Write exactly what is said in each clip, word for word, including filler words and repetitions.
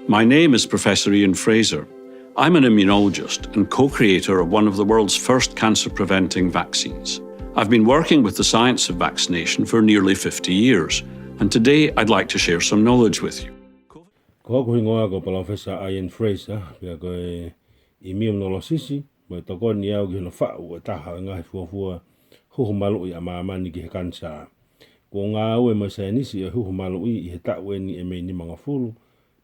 My name is Professor Ian Fraser. I'm an immunologist and co-creator of one of the world's first cancer-preventing vaccines. I've been working with the science of vaccination for nearly fifty years, and today I'd like to share some knowledge with you. Ko hoku hingoa ko Palōfesa Ian Fraser, pea ko e immunologist, mo e tokoni au ki hono faʻu ʻo e taha ʻo e ngaahi fuofua huhu maluʻi ʻa māmani ki he kanisā. Kuo u ngāue mo e saienisi ʻo e huhu maluʻi ʻi he taʻu eni ʻe mei nimangofulu,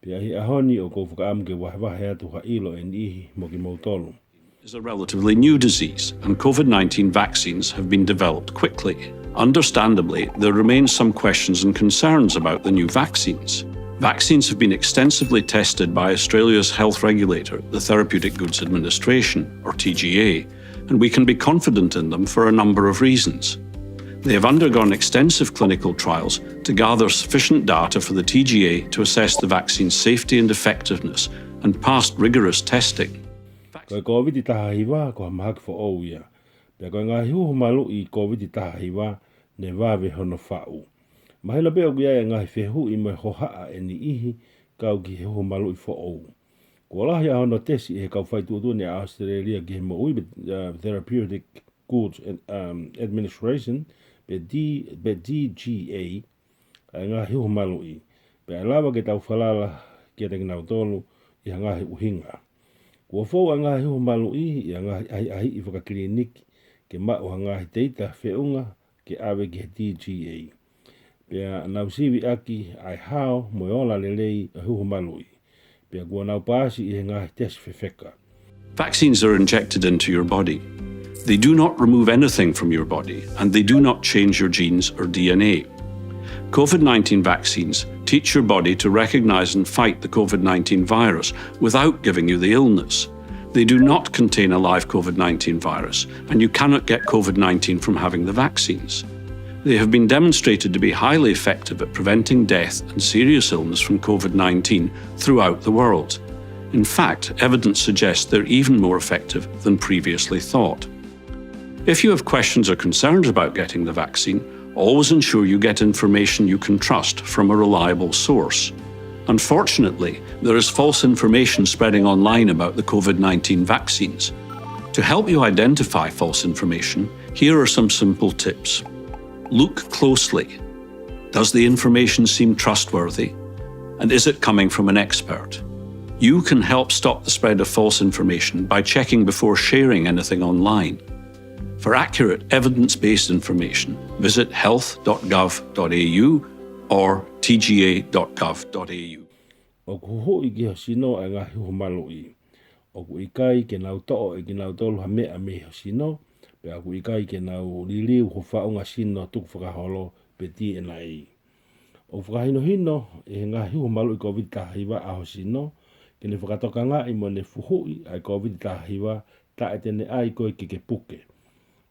pea ʻi he ʻaho ni ʻoku ou fakaʻamu ke vahevahe atu ha ʻilo ʻe niʻihi mo kimoutolu. Is a relatively new disease, and COVID nineteen vaccines have been developed quickly. Understandably, there remain some questions and concerns about the new vaccines. Vaccines have been extensively tested by Australia's health regulator, the Therapeutic Goods Administration, or T G A, and we can be confident in them for a number of reasons. They have undergone extensive clinical trials to gather sufficient data for the T G A to assess the vaccine's safety and effectiveness, and passed rigorous testing. Ko e Kōviti taha hiva ko ha mahaki foʻou ia. Pea ko e ngaahi huhu maluʻi Kōviti taha hiva ne vave hono faʻu. Mahino pē ʻoku ʻi ai e ngaahi fehuʻi mo e hohaʻa ʻe niʻihi kau ki he huhu maluʻi foʻou. Kuo lahi ʻa hono tesi ʻe he kau faituʻutuʻuni ʻa ʻAositelēlia ki he moʻui, uh, Therapeutic Goods and, um, Administration, pe D, pe T G A, ʻa e ngaahi huhu maluʻi, pea ʻe lava ke tau falala kiate kinautolu ʻi ha ngaahi ʻuhinga. Kuo fou ʻa e ngaahi huhu maluʻi ʻi ha ngaahi ʻahiʻahiʻi fakakiliniki ke maʻu ha ngaahi teita feʻunga ke ʻave ki he T G A. Pea nau sivi ʻaki ʻa e hao mo e ola lelei ʻa e huhu maluʻi. Pea kuo nau paasi ʻi he ngaahi tesi fefeka. Vaccines are injected into your body. They do not remove anything from your body, and they do not change your genes or D N A. COVID nineteen vaccines teach your body to recognize and fight the COVID nineteen virus without giving you the illness. They do not contain a live COVID nineteen virus, and you cannot get COVID nineteen from having the vaccines. They have been demonstrated to be highly effective at preventing death and serious illness from COVID nineteen throughout the world. In fact, evidence suggests they're even more effective than previously thought. If you have questions or concerns about getting the vaccine, always ensure you get information you can trust from a reliable source. Unfortunately, there is false information spreading online about the COVID nineteen vaccines. To help you identify false information, here are some simple tips. Look closely. Does the information seem trustworthy? And is it coming from an expert? You can help stop the spread of false information by checking before sharing anything online. For accurate evidence-based information, visit health dot gov dot A U or T G A dot gov dot A U. ʻOku huhuʻi ki ho sino ʻa e ngaahi huhu maluʻi. ʻOku ʻikai ke nau toʻo ʻe kinautolu ha meʻa mei ho sino, pea ʻoku ʻikai ke nau liliu ho faʻunga sino tukufakaholo pe D N A. ʻOku fakahinohino ʻe he ngaahi huhu maluʻi Kōviti taha hiva ʻa ho sino, ke ne fakatokangaʻi mo ne fuhuʻi ʻa e Kōviti taha hiva taʻe te ne ʻai koe ke ke puke.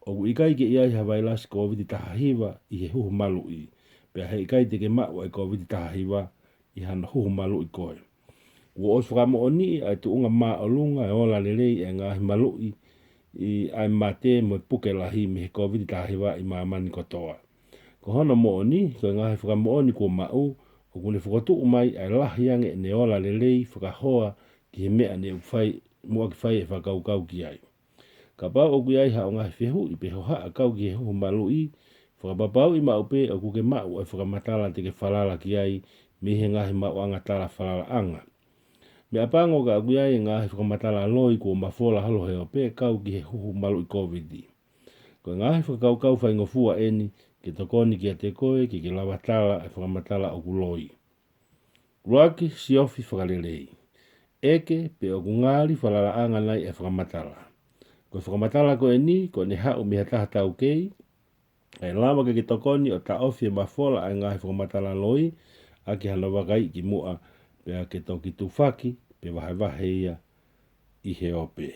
ʻOku ʻikai ke ʻi ai ha vailasi Kōviti taha hiva ʻi he huhu maluʻi, pea heʻikai te ke maʻu ʻa e Kōviti taha hiva ʻi hano huhu maluʻi koe. Kuo ʻosi fakamoʻoniʻi ʻa e tuʻunga māʻolunga ʻo e ola lelei ʻa e ngaahi maluʻi ʻi ʻa e mate mo e puke lahi mei he Kōviti taha hiva ʻi māmani kotoa. Ko hono moʻoni, ko e ngaahi fakamoʻoni kuo maʻu, ʻoku ne fokotuʻu mai ʻa e lahi ange ʻene ola lelei fakahoa ki he meʻa ne ʻoku fai, muʻaki fai e fakakaukau ki ai. Kapau ʻoku ʻi ai haʻo ngaahi fehuʻi pe hohaʻa kau ki he huhu maluʻi, fakapapauʻi maʻu pē ʻoku ke maʻu ʻa e fakamatala te ke falala ki ai mei he ngaahi maʻuʻanga tala falalaʻanga. Meʻapango ka ʻoku ʻi ai e ngaahi fakamatala loi kuo mafola holo he ope kau ki he huhu maluʻi Kōviti. Ko e ngaahi fakakaukau faingofua eni ke tokoni kiate koe ke ke lava tala e fakamatala ʻoku loi. ʻUluaki, siofi fakalelei. ʻEke pe ʻoku ngali falalaʻanga nai e fakamatala. Ko e fakamatala ko eni, ko ʻene haʻu mei ha taha taukei, ʻe lava ke ke tokoni ʻo taʻofi e mafola ʻa e ngaahi fakamatala loi ʻaki hano vakaiʻi kimuʻa, pea ke toki tufaki pe vahevahe ia ʻi he ope.